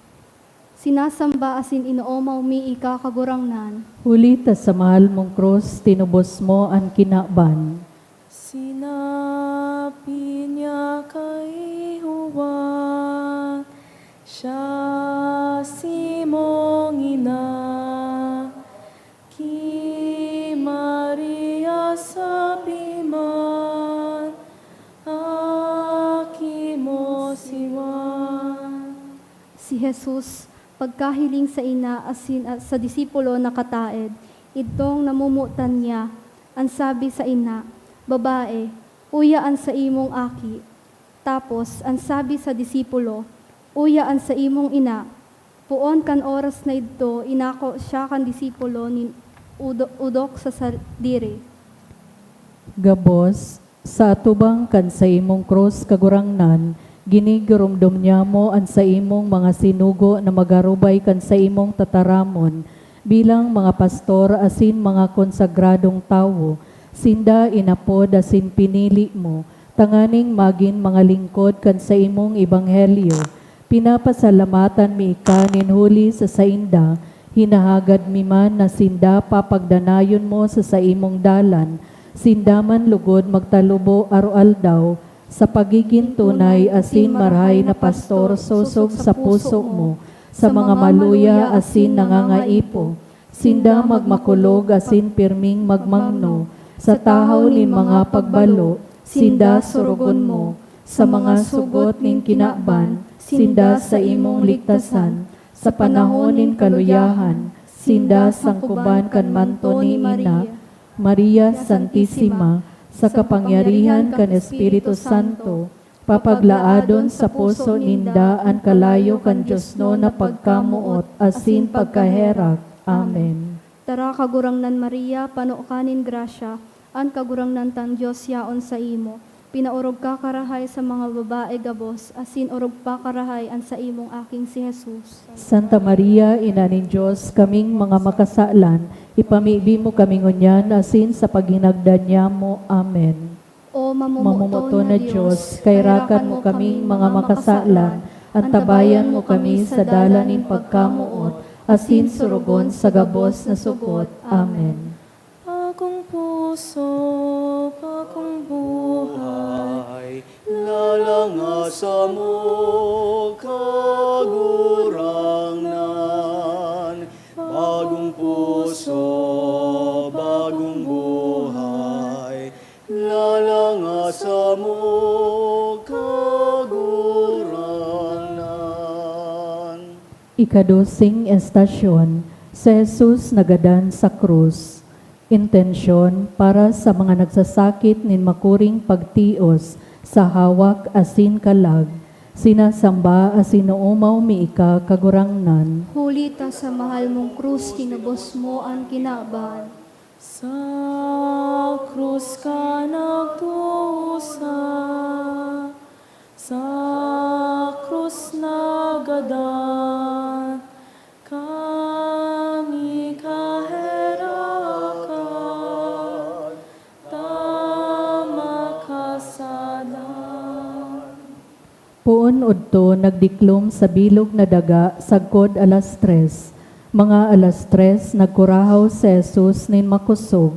Sinasamba asin inoomaw mi ika, Kagurangnan. Huli ta sa mahal mong krus, tinubos mo an kinaban. Sinabi niya kay Juan, "Siya simong ina, ki Maria sabi man, aki mo si Juan." Si Jesus, pagkahiling sa ina asin, ah, sa disipulo na kataed, idtong namomotan niya, an sabi sa ina, "Babae, uya an saimong aki." Tapos, an sabi sa disipulo, "Uya an saimong ina." Poon kan oras na idto, inako siya kan disipulo nin udo-, udok sa sadiri. Gabos, sa atubang kan saimong krus, Kagurangnan, ginigiromdom niamo an saimong mga sinugo na mag-arubay kan saimong tataramon bilang mga pastor asin mga konsagradong tawo. Sinda inapod asin pinili mo tanganing magin mga lingkod kan saimong ebanghelyo. Pinapasalamatan mi ika nin huli sa sainda, hinahagad mi man na sinda papagdanayon mo sa saimong dalan, sinda man lugod magtalubo aroaldaw sa pagigin tunay asin marahay na pastor sosog sa puso mo, sa mga maluya asin nangangaipo. Sinda magmakulog asin pirming magmangno sa tahaw nin mga pagbalo, sinda surugon mo. Sa mga sugot nin kinaban, sinda saimong ligtasan. Sa panahon nin kaluyahan, sinda sangkoban kan manto ni Ina Maria Santisima, sa kapangyarihan kan Espiritu Santo, papaglaadon sa puso ninda an kalayo kan diosnon na pagkamoot asin pagkaherak. Amen. Tara, Kagurangnan Maria, pano ka nin grasya, an Kagurangnan tang Dios yaon saimo. Pinaorog ka karahay sa mga babae gabos, asin orog pa karahay an saimong aking si Jesus. Santa Maria, Ina nin Dios, kaming mga makasalan, ipamibi mo kami ngunyan asin sa paghinagdan niamo. Amen. O mamomoton na Dios, kairakan mo kaming mga makasalan, antabayan mo kami sa dalan nin pagkamoot, asin surugon sa gabos na sugot. Amen. Bagong puso, bagong buhay, lalangasa mo, Kagurangnan. Bagong puso, bagong buhay, lalangasa mo, Kagurangnan. Ikadoseng estasyon, si Jesus nagadan sa krus. Intensyon para sa mga nagsasakit nin makuring pagtios sa hawak asin kalag. Sinasamba asin inoomaw mi ika, Kagurangnan. Huli ta sa mahal mong krus, tinubos mo an kinaban. Sa krus ka nagdusa, sa krus nagadan, kami kaherakan, tama ka Poon odto nagdiklom sa bilog na daga sagkod alas tres. Mga alas tres, nagkurahaw si Jesus nin makosog,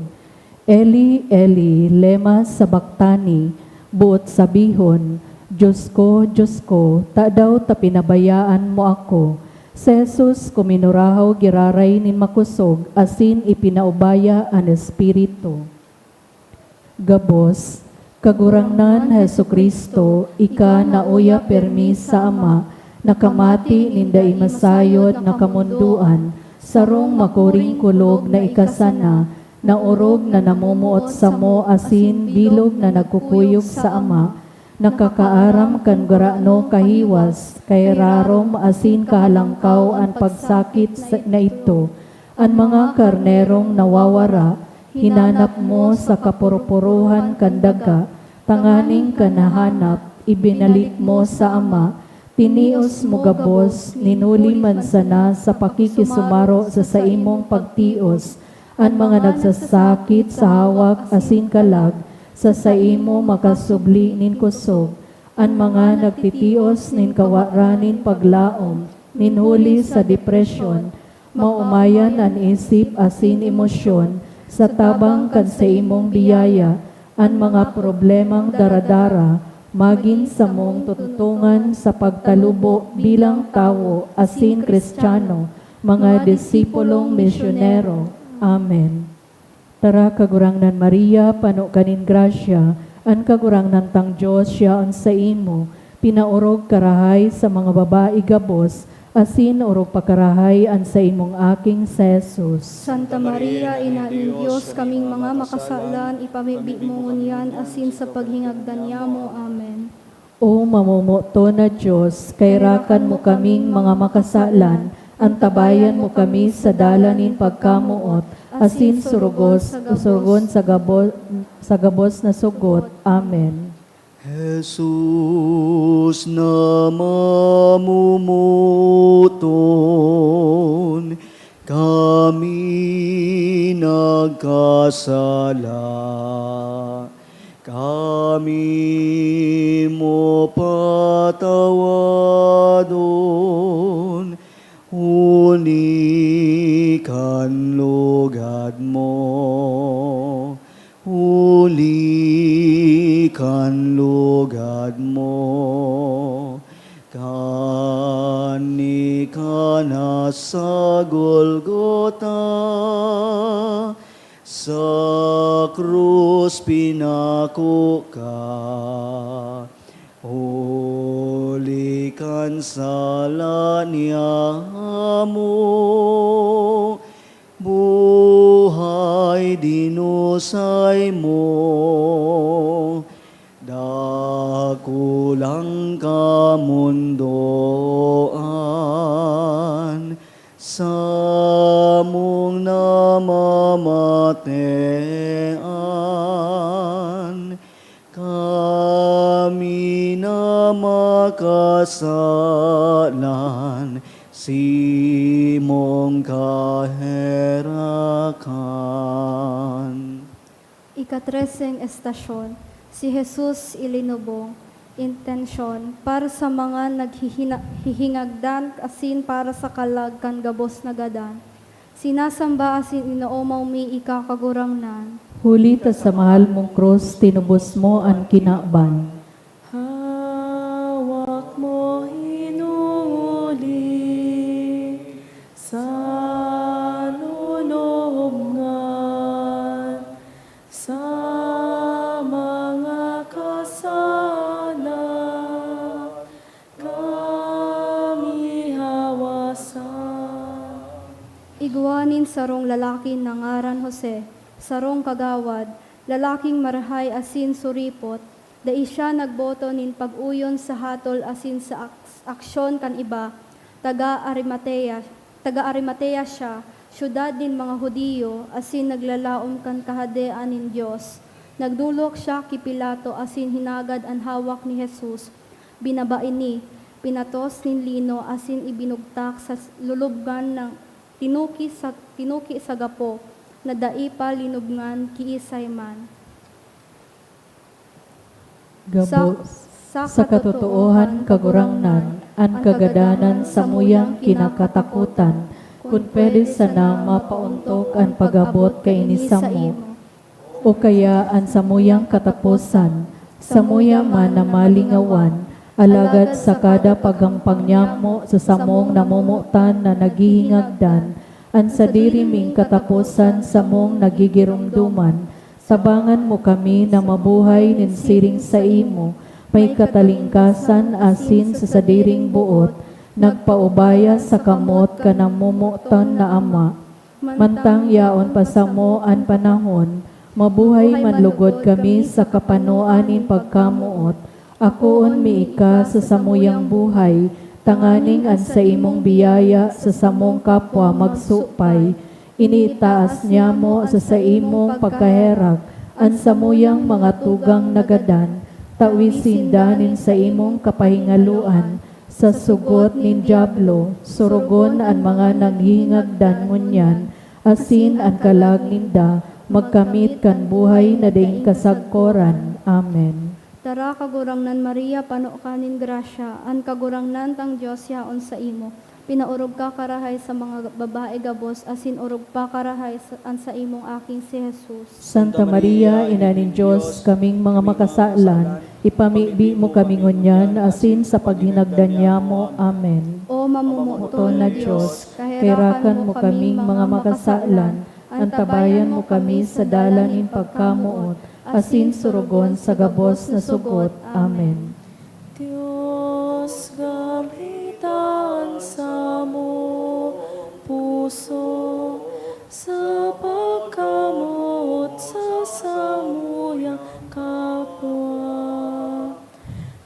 "Eli, Eli, lema sabactani?" Boot sabihon, "Dios ko, Dios ko, tadaw ta pinabayaan mo ako?" Si Jesus kuminurahaw giraray nin makosog asin ipinaubaya an espiritu. Gabos, Kagurangnan Jesu-Cristo, ika na uya pirmi sa Ama, nakamati nin dai masayod na kamondoan, sarong makuring kulog na ika sana, na orog na namomoot samo asin bilog na nagkukuyog sa Ama, nakakaaram kan gurano kahiwas, kahirarom asin kahalangkaw an pagsakit sa, na idto. An mga karnerong nawawara, hinanap mo sa kaporo-porohan kan daga, tanganing kan nahanap, ibinalik mo sa Ama. Tinios mo gabos, nin huli man sana sa pakikisumaro sa saimong pagtios, an mga nagsasakit sa hawak asin kalag, sa saimo makasubli nin kosog, an mga nagtitios nin kawaran nin paglaom, nin huli sa depresyon, maomayan an isip asin emosyon sa tabang kan saimong biyaya, an mga problemang daradara, magin samong tututongan sa pagtalubo bilang tawo asin Kristiyano, mga disipulong misyonero. Amen. Tara, Kagurangnan Maria, pano ka nin grasya, an Kagurangnan tang Dios siya an saimo. Pinaorog ka rahay sa mga babayi gabos, asin orog pa karahay an saimong aking si Jesus. Santa Maria, Ina nin Dios, kaming mga makasalan, ipamibi mo ngunyan asin sa paghingagdan nyamo. Amen. O mamomoton na Dios, kairakan mo kaming mga makasalan, antabayan mo kami sa dalan nin pagkamoot, asin surugos, surugon sa gabo-, sa gabos na sugot. Amen. Jesus na mamomoton, kami nagkasala, kami mo patawadon, huli kan lugad mo, huli kan lugad mo. Kan ika na sa Golgota, sa krus pinako ka, huli kan sala niamo, buhay dinusay mo, dakulang kamondoan, samong namamatean, kami na makasalan, simong kaherakan. Ikatreseng estasyon, si Jesus ilinubong. Intensyon, para sa mga naghihina-, hihingagdan asin para sa kalag kan gabos na gadan. Sinasamba asin inoomaw mi ika, Kagurangnan. Huli ta sa mahal mong krus, tinubos mo an kinaban. Hawak mo hinuhuli sa lulubngan, sa mga kasala kami hawasan. Igwa nin sarong lalaking nangaran Jose, sarong kagawad, lalaking marahay asin suripot, dai siya nagboto nin pag-oyon sa hatol asin sa aks-, aksyon kan iba. Taga Arimatea, taga Arimatea siya, syudad nin mga Judio, asin naglalaom kan Kahadean nin Dios. Nagdolok siya ki Pilato asin hinagad an hawak ni Jesus. Binaba ini, pinatos nin lino asin ibinugtak sa s-, lulubngan na tinuki sa, tinuki sa gapo, na dai pa linubngan kiisay man. Gabo-, Sa, Sa katotoohan, Kagurangnan, an kagadanan samuyang kinakatakotan, kun pwede sana mapaontok an pag-abot kaini samo. O kaya an samuyang kataposan, samuya man na malingawan, alagad sa kada paghampang nyamo sa samong namomotan na naghihingagdan, an sadiri ming kataposan samong nagigiromdoman, tabangan mo kami na mabuhay nin siring saimo, may katalingkasan asin sa sadiring boot, nagpaubaya sa kamot kan namomotan na Ama. Mantang yaon pa samo an panahon, mabuhay man lugod kami sa kapanoan nin pagkamoot, akoon mi ika sa samuyang buhay, tanganing an saimong biyaya sa samong kapwa magsupay. Iniitaas nyamo sa saimong pagkaherak an samuyang mga tugang nagadan, tawi sinda nin saimong kapahingaloan, sa sugot nin Diablo, surugon an mga nanghihingagdan ngunyan, asin an kalag ninda magkamit kan buhay na daing kasagkoran. Amen. Tara, Kagurangnan Maria, pano ka nin grasya, an Kagurangnan tang Dios yaon saimo. Pinaorog ka karahay sa mga babae gabos, asin orog pa karahay sa, an saimong aki si Jesus. Santa Maria, Ina nin Dios, kaming mga makasalan, ipamibi mo kami ngunyan asin sa paghinagdan nyamo. Amen. O mamomoton na Dios, kaherakan mo kaming mga makasalan, antabayan mo kami sa dalan nin pagkamoot, asin surugon sa gabos na sugot. Amen. Dios, gamitan samo puso sa pagkamoot sa samuyang kapwa.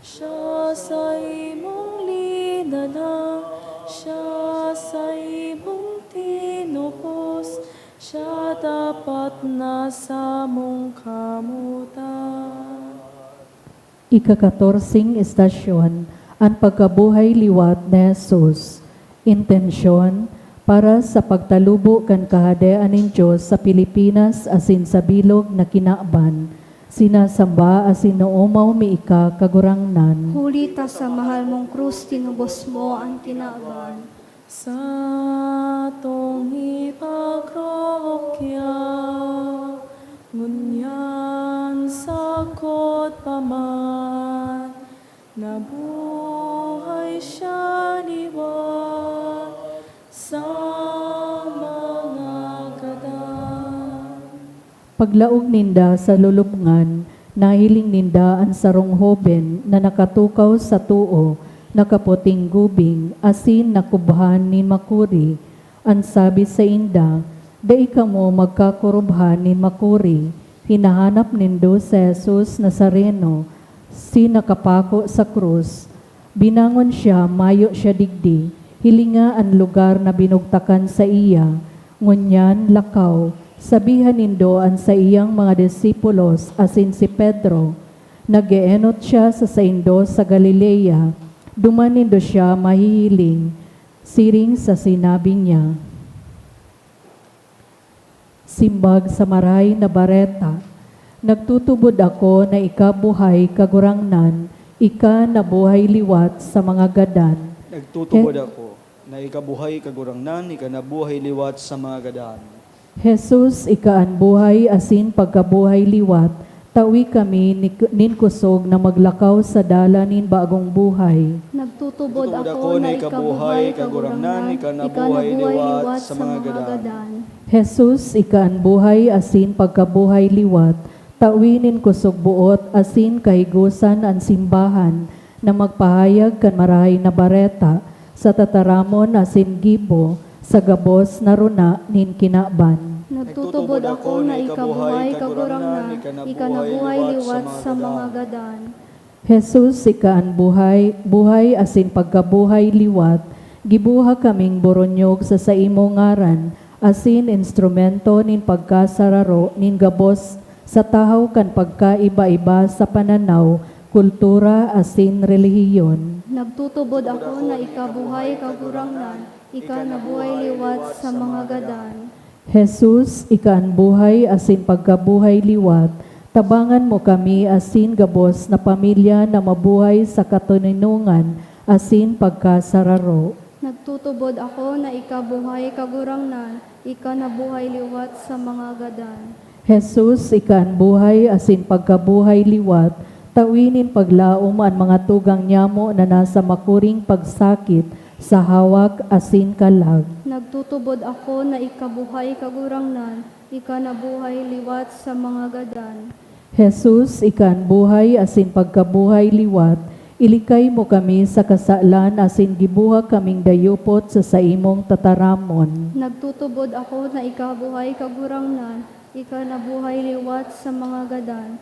Siya saimong linalang, siya saimong tinubos, siya dapat na samong kamotan. Ika-katorseng estasyon, an pagkabuhay liwat ni Jesus. Intensyon, para sa pagtalubo kan Kahadean nin Dios sa Pilipinas asin sa bilog na kinaban. Sinasamba asin noomaw mi ika, Kagurangnan. Huli ta sa mahal mong krus tinubos mo an kinaban. Satong ipagrokya, ngunyan sagkod pa man, nabuhay siya liwat sa mga gadan. Paglaog ninda sa lulubngan, nahiling ninda an sarong hoben na nakatukaw sa too, nakaputing gubing, asin nakubhan nin makuri. An sabi sainda, "Dai kamo magkakurubhan nin makuri. Hinahanap nindo si Jesus Nazareno, si nakapako sa krus. Binangon siya, mayo siya digdi. Hilinga an lugar na binugtakan saiya. Ngunyan, lakaw, sabihan nindo an saiyang mga disipulos asin si Pedro, 'Nag-eenot siya sa saindo sa Galilea. Duman nindo siya mahihiling, siring sa sinabi niya.'" Simbag sa Marahay na Bareta, "Nagtutubod ako na ika buhay, Kagurangnan, ika na buhay liwat sa mga gadan." Nagtutubod He- ako na ika buhay, Kagurangnan, ika na buhay liwat sa mga gadan. Jesus, ika an buhay asin pagkabuhay liwat, tawi kami ni-, nin kosog na maglakaw sa dalan nin bagong buhay. Nagtutubod ako na ika buhay, Kagurangnan, ika na buhay liwat sa mga gadan. Jesus, ika an buhay asin pagkabuhay liwat, tawi nin kosog boot asin kahigosan an simbahan na magpahayag kan Marahay na Bareta sa tataramon asin gibo, sa gabos na runa nin kinaban. Nagtutubod ako na ika buhay, Kagurangnan, ika na buhay liwat sa mga gadan. Jesus, ika an buhay, buhay asin pagkabuhay liwat, gibuha kaming boronyog sa saimong ngaran, asin instrumento nin pagkasararo nin gabos sa tahaw kan pagkaiba-iba sa pananaw, kultura, asin relihiyon. Nagtutubod ako na ika buhay, Kagurangnan, ika na buhay liwat sa mga gadan. Jesus, ika an buhay asin pagkabuhay liwat, Tabangan mo kami asin gabos na pamilya na mabuhay sa katoninongan asin pagkasararo. Nagtutubod ako na ika buhay, Kagurangnan, ika na buhay liwat sa mga gadan. Jesus, ika an buhay asin pagkabuhay liwat, tawi nin paglaom an mga tugang nyamo na nasa makuring pagsakit sa hawak asin kalag. Nagtutubod ako na ika buhay, Kagurangnan, ika na buhay liwat sa mga gadan. Jesus, ika an buhay asin pagkabuhay liwat, ilikay mo kami sa kasalan asin gibuha kaming dayupot sa saimong tataramon. Nagtutubod ako na ika buhay, Kagurangnan, ika na buhay liwat sa mga gadan.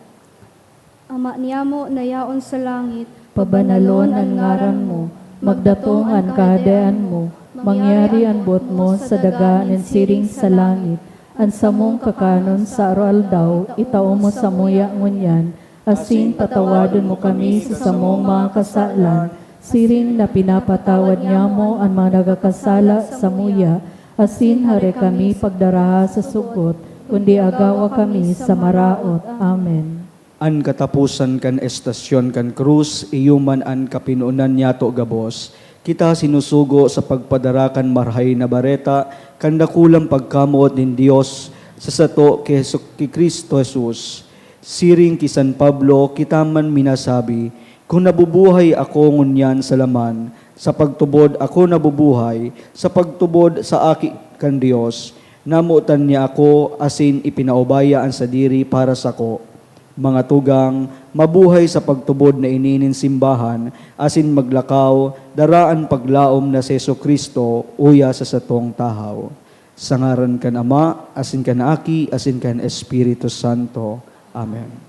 Ama niyamo na yaon sa langit, pabanalon an ngaran mo, magdatong an kahadean mo, mangyari an boot mo sa daga nin siring sa langit. An samong kakanon sa aroaldaw, itao mo samuya ngunyan, asin patawadon mo kami sa samong mga kasalan, siring na pinapatawad nyamo an mga nagkakasala samuya, asin hare kami pagdaraha sa sugot, kundi agawa kami sa maraot. Amen. An kataposan kan estasyon kan krus, iyo man an kapinonan nyato gabos. Kita sinusugo sa pagpadara kan Marahay na Bareta kan dakulang pagkamoot nin Dios sa sato ki Jesu-, ki Cristo Jesus. Siring ki San Pablo, kita man minasabi, "Kun nabubuhay ako ngunyan sa laman, sa pagtubod ako nabubuhay, sa pagtubod sa Aki kan Dios, namotan niya ako asin ipinaubaya an sadiri para sako." Mga tugang, mabuhay sa pagtubod na ini nin simbahan, asin maglakaw, dara an paglaom na si Jesu-Cristo uya sa satong tahaw. Sa ngaran kan Ama, asin kan Aki, asin kan Espiritu Santo. Amen.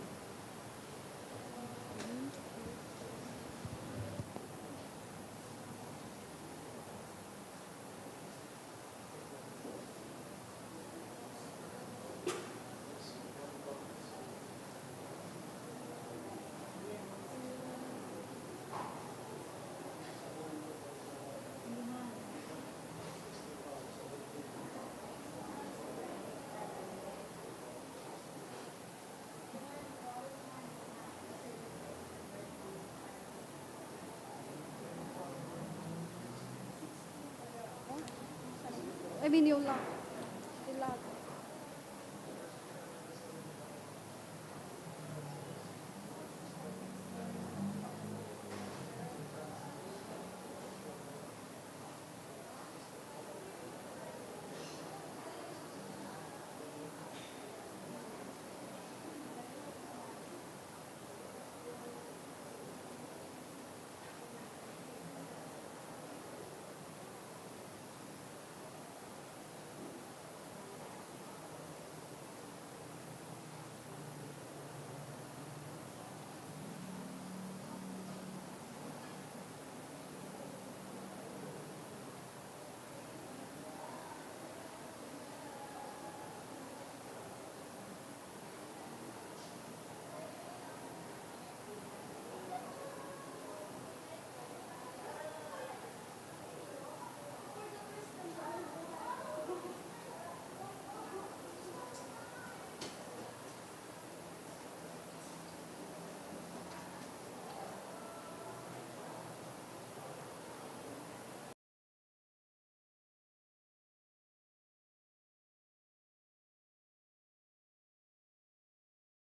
I mean, yung lang.